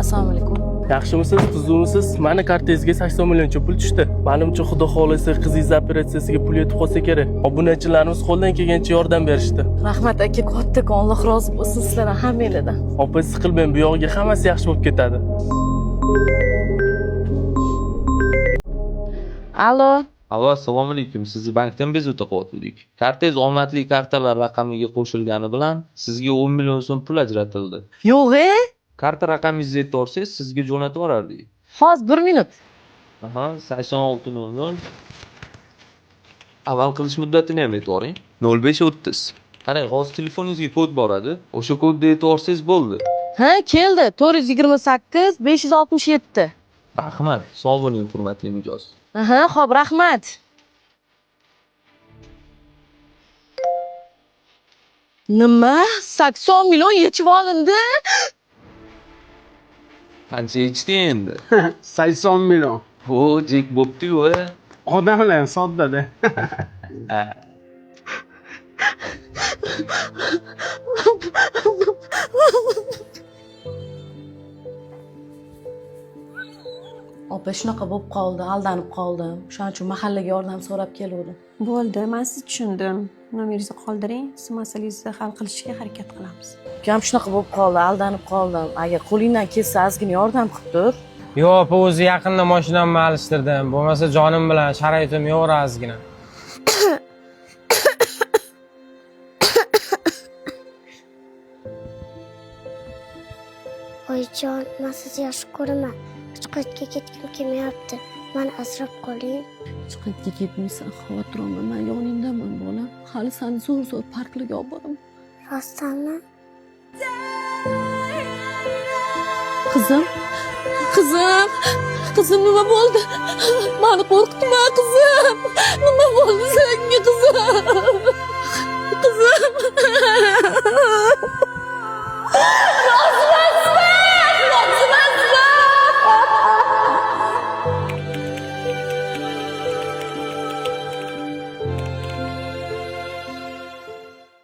Assalomu alaykum. Yaxshimisiz, tuzukmisiz? Mani kartangizga 80 millioncha pul tushdi. Manimcha, xudo xohlasa qizingiz operatsiyasiga pul yetib qolsa kerak. Obunachilarimiz qo'ldan kelgancha yordam berishdi. Rahmat aka, kattakon Alloh rozi bo'lsin sizlardan hammanglardan. Opa, siqilmang, bu yog'iga hammasi yaxshi bo'lib ketadi. Alo. Alo, assalomu alaykum. Sizni bankdan bezovta qilyotgandik. Kartangiz omadli kartalar raqamiga qo'shilgani bilan sizga 10 million so'm pul ajratildi. Yo'q, e? Karta raqamingizni aytib yuborsangiz, sizga jo'natib yuborardik. Hozir 1 minut. Aha, 8600. Amal qilish muddatini ham aytib yuboring. 0530. Qarang, hozir telefoningizga kod boradi. O'sha kodni aytib yuborsangiz bo'ldi. Ha, keldi. 428 567. Rahmat. Sog' bo'ling, hurmatli mijoz. Aha, xo'p, rahmat. Nima? 80 million yechib olindi? Qancha yechdi endi? 80 million. O, jek bo'pti-yu, a. Odamlar ham soddada. Ha. Opa, shunaqa bo'lib qoldi, aldanib qoldim. Shuning uchun mahallaga yordam so'rab keluvdim. Bo'ldi, man sizni tushundim. Nomeringizni qoldiring, siz masalangizni hal qilishga harakat qilamiz. Ukam shunaqa bo'lib qoldi, aldanib qoldim. Agar qo'lingdan kelsa ozgina yordam qilib tur. Yo'q opa, o'zi yaqinda mashinamni alishtirdim. Bo'lmasa jonim bilan sharoitim yo'q ozgina. Oyijon, man sizni yaxshi ko'raman. Hech qayerga ketgim kelmayapti. Mani asrab qoling. Hech qayerga ketmaysan, xavotir olma, man yoningdaman bolam. Hali seni zo'r zo'r parklarga olib boraman. Rostdanmi? Qizim, qizim, qizim nima bo'ldi? Mani qo'rqitma, qizim.